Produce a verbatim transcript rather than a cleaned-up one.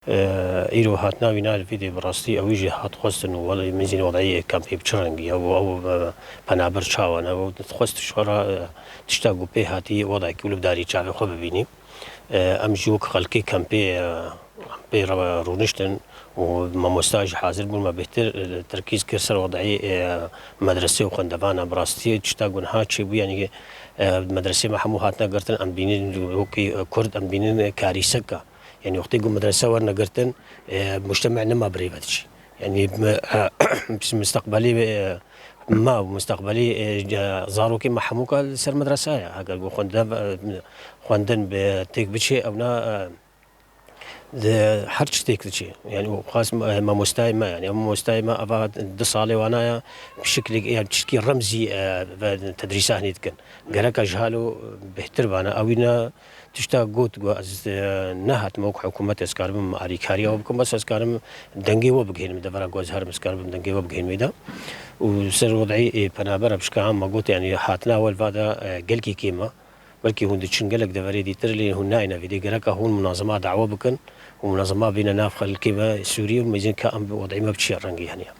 Îro hatina wî na li vê dê bi rastî ewî jî hat xwestin û welê min zî wedayê kampê bi çi rengî ye û ew, e, penaber çawa ne û dixwest ji xwe re, e, tişta ku pê hatî wedayekî û li bi darî çavê xwe bibînî. E, em jî wek xelkê kampê, e, pê re rûniştin û mamosta jî hazir bûn, me bêhtir, e, terkîz kir ser wedayê, e, medresê û xwendevana. Bi rastî tişta ku niha çêbû, yanî, e, medresê me hemû hatine girtin, em bînin wekî, e, Kurd, em bînin karîseka. Yanî wextê ku medrese werne girtin, e, mujteme nema bi rê ve diçî. Yanî me, e, mustaqbelê, e, me û mustaqbelê, e, ce-, zarokê me hemûka li ser medresa ye. Heger ku xwende-, e, xwendin bi têk biçê, ewna, e, di her çi têk diçê. Yanî û xas, e, mamostayê me, yanî ev mamostayê me eva du salê wana ye, bi şiklê, yanî tiştkî remzî, e, ve tedrîsa hinî dikin. Gereka ji halo bêhtir bana. Ewî ne Tişta got ku ez, e, nehatime wek hikûmet ez karibim alîkariya we bikim, bes ez karim dengê we bigihînim, devera ku ez herim ez karibim dengê we bigihînim wê de. Û ser wedayê, e, penaber em şika me got, yanî hatina we li va de, e, gelkî kêm e. Belkî hûn diçin gelek deverê dîtir, lê hûn nayêne vê dê. Gereka hûn munazema dawa bikin û munazema bîne nav xelkê me Sûrî û mêzin ka em bi wedayê me bi çi rengî heniye.